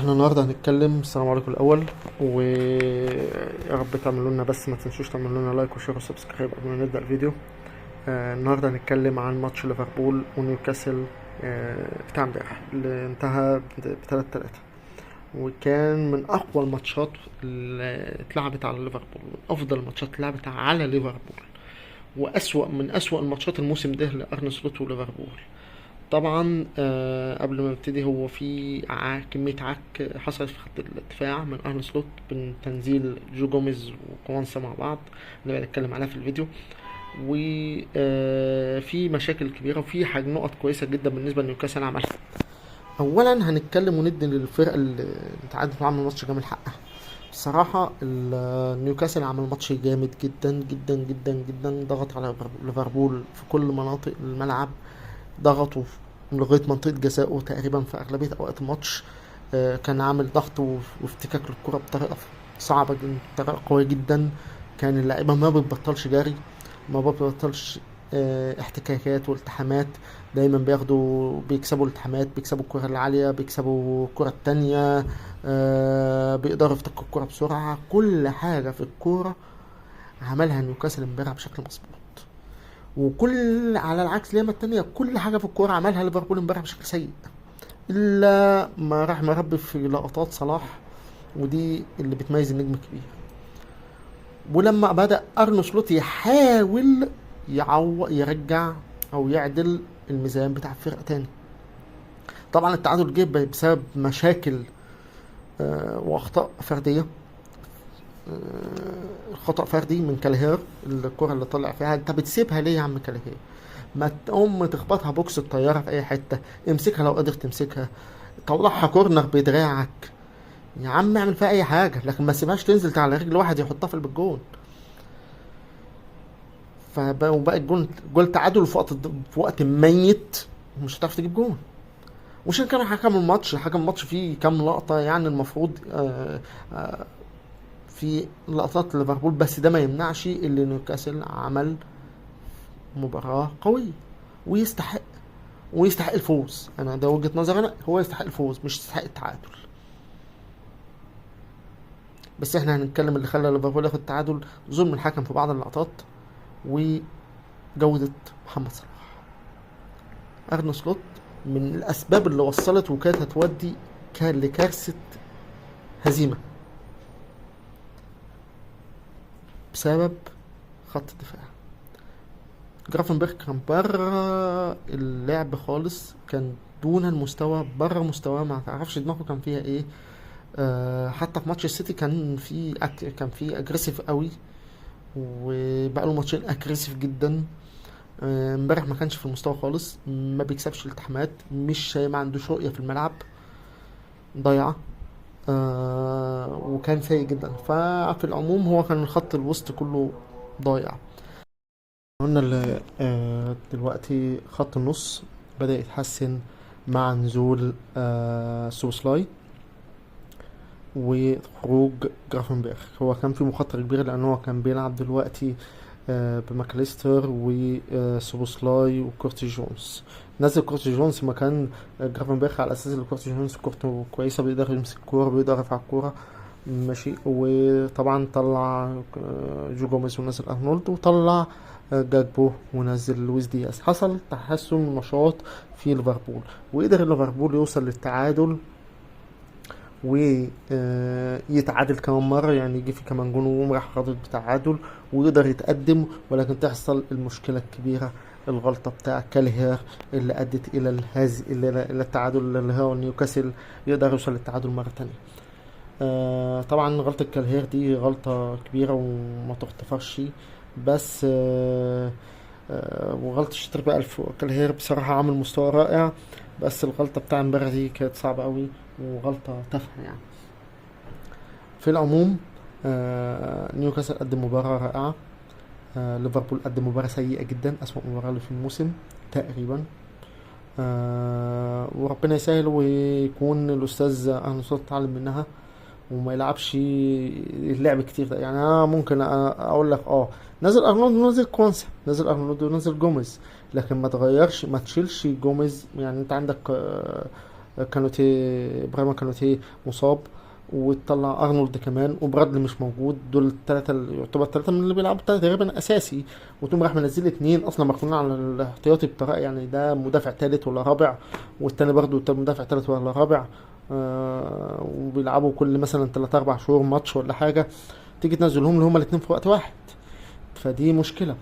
احنا النهارده هنتكلم. السلام عليكم الاول، ويا رب تعملوا لنا، بس ما تنسوش تعملوا لنا like و share و subscribe قبل ما نبدا الفيديو. النهارده هنتكلم عن ماتش ليفربول ونيوكاسل بتاع امبارح اللي انتهى ب3-3، وكان من اقوى الماتشات اللي اتلعبت على ليفربول، من افضل الماتشات اللي اتلعبت على ليفربول، واسوأ من اسوأ الماتشات الموسم ده لارني سلوت وليفربول. طبعا قبل ما نبتدي، هو في كمية عك حصلت في خط الدفاع من أرن سلوت بين تنزيل جو جوميز وكوانسا مع بعض، اللي هنتكلم عليها في الفيديو، وفي مشاكل كبيرة، وفي حاجة نقط كويسة جدا بالنسبة لنيوكاسل عملها. أولا هنتكلم وندي للفرقة اللي اتعادلت وعمل ماتش جامد حقها. بصراحة نيوكاسل عمل ماتش جامد جدا جدا جدا جدا، ضغط على ليفربول في كل مناطق الملعب، ضغطوا لغاية منطقة جزائه تقريبا في أغلبية أوقات الماتش. كان عامل ضغط وافتكاك للكرة بطريقة صعبة جدا، بطريقة قوية جدا. كان اللعيبة ما بتبطلش جري، ما بتبطلش احتكاكات والتحامات، دايما بيكسبوا الالتحامات، بيكسبوا الكرة العالية، بيكسبوا الكرة التانية، بيقدروا يفتكوا الكرة بسرعة. كل حاجة في الكورة عملها نيوكاسل امبارح بشكل مظبوط، وكل على العكس ليما التانية كل حاجة في الكورة عملها ليفربول امبارح بشكل سيء، إلا ما راح مربي في لقطات صلاح، ودي اللي بتميز النجم الكبير. ولما بدأ أرني سلوت يحاول يرجع أو يعدل الميزان بتاع الفرقة تاني. طبعا التعادل جه بسبب مشاكل وأخطاء فردية، خطأ فردي من كالهير، الكرة اللي طلع فيها انت بتسيبها ليه يا عم كالهير؟ ما تقوم تخبطها بوكس الطيارة في اي حتة، امسكها لو قادر تمسكها، طلعها corner بدراعك يا عم، اعمل فيها اي حاجة، لكن ما تسيبهاش تنزل على رجل واحد يحطها في الجون. وبقى الجون جول تعادل في وقت ميت، ومش هتعرف تجيب جون. وعشان كده حكم الماتش فيه كام لقطة، المفروض في لقطات ليفربول، بس ده ما يمنعش اللي نيوكاسل عمل مباراة قوية ويستحق الفوز. انا ده وجهة نظري، انا هو يستحق الفوز مش يستحق التعادل. بس احنا هنتكلم اللي خلى ليفربول ياخد التعادل، ظلم الحكم في بعض اللقطات وجودة محمد صلاح. أرني سلوت من الأسباب اللي وصلت وكانت هتودي لكارثة هزيمة بسبب خط الدفاع. جرافنبرغ كان بره اللعب خالص، كان دون المستوى، بره مستواه، ما تعرفش دماغه كان فيها ايه. حتى في ماتش السيتي كان في aggressive قوي، وبقى له ماتشين aggressive جدا. امبارح ما كانش في المستوى خالص، ما بيكسبش الالتحامات، ما عندوش رؤية في الملعب، ضايعة، وكان سيء جدا. ففي العموم هو كان الخط الوسط كله ضايع. قلنا دلوقتي خط النص بدأ يتحسن مع نزول سوسلاي وخروج جرافنبرغ. هو كان في مخاطرة كبيرة لأن هو كان بيلعب دلوقتي بماكاليستر وسوبوسلاي وكورتي جونز. نزل كورتي جونز مكان جرافنبرغ على أساس إن كورتي جونز كورته كويسة، بيقدر يمسك الكورة، بيقدر يرفع الكورة ماشي. وطبعا طلع جو جوميز ونزل أرنولد، وطلع جاكبو ونزل لويس دياز. حصل تحسن نشاط في ليفربول، وقدر ليفربول يوصل للتعادل ويتعادل كمان مرة، يعني يجي في كمان جون ويقوم راح راضي بتعادل ويقدر يتقدم، ولكن تحصل المشكلة الكبيرة، الغلطة بتاع كالهير اللي أدت إلى إلى التعادل، اللي هو نيوكاسل يقدر يوصل للتعادل مرة تانية. طبعا غلطة كالهير دي غلطة كبيرة وما تغتفرش، بس وغلطة الشتر بقى كالهير بصراحة عامل مستوى رائع، بس الغلطة بتاع امبارح دي كانت صعبة قوي وغلطة تافهة. في العموم نيوكاسل قدم مباراة رائعة، ليفربول قدم مباراة سيئة جدا، أسوأ مباراة اللي في الموسم تقريبا. وربنا يسهل ويكون الأستاذ أرني سلوت اتعلم منها وما يلعبش اللعب كتير ده. أنا ممكن أقول لك نزل أرنولد ونزل كوانسا، نزل أرنولد ونزل جوميز، لكن ما تغيرش، ما تشيلش جوميز. أنت عندك كانوتي، ابراهيم كانوتي مصاب، وتطلع ارنولد كمان، وبرادلي مش موجود. دول الثلاثة اللي يعتبر الثلاثة من اللي بيلعبوا تقريبا اساسي، وتقوم راح منزل اثنين اصلا مركونين على الاحتياطي بطريقة، يعني ده مدافع ثالث ولا رابع، والتاني برضه مدافع ثالث ولا رابع، وبيلعبوا كل مثلا 3 4 شهور ماتش ولا حاجة، تيجي تنزلهم اللي هما الاثنين في وقت واحد، فدي مشكلة.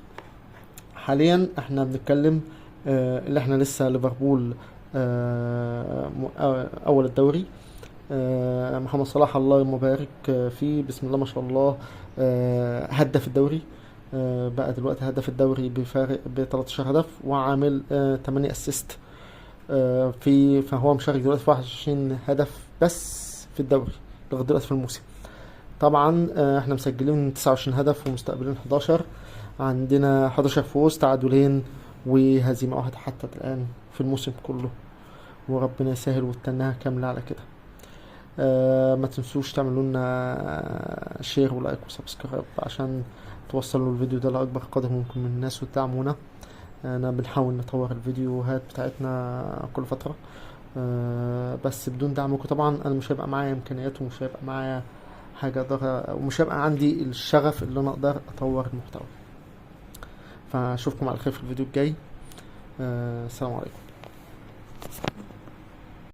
حاليا احنا بنتكلم اللي احنا لسه ليفربول اول الدوري. محمد صلاح الله مبارك فيه، بسم الله ما شاء الله، هدف الدوري، بقى دلوقتي هدف الدوري بفارق ب 13 هدف، وعامل 8 assist، فهو مشارك دلوقتي في 21 هدف بس في الدوري لغاية دلوقتي في الموسم. طبعا احنا مسجلين 29 هدف ومستقبلين 11، عندنا 11 فوز، تعادلين وهزيمة واحدة حتى الآن في الموسم كله، وربنا يسهل وتتناها كاملة على كده. ما تنسوش تعملوا لنا share و like و subscribe عشان توصلوا الفيديو ده لأكبر قدر ممكن من الناس وتدعمونا. انا بنحاول نطور الفيديوهات بتاعتنا كل فترة، بس بدون دعمكم طبعا انا مش هيبقى معايا امكانيات، ومش هيبقى معايا حاجة اقدر، ومش هيبقى عندي الشغف اللي انا اقدر اطور المحتوى. فاشوفكم على خير في الفيديو الجاي. السلام عليكم.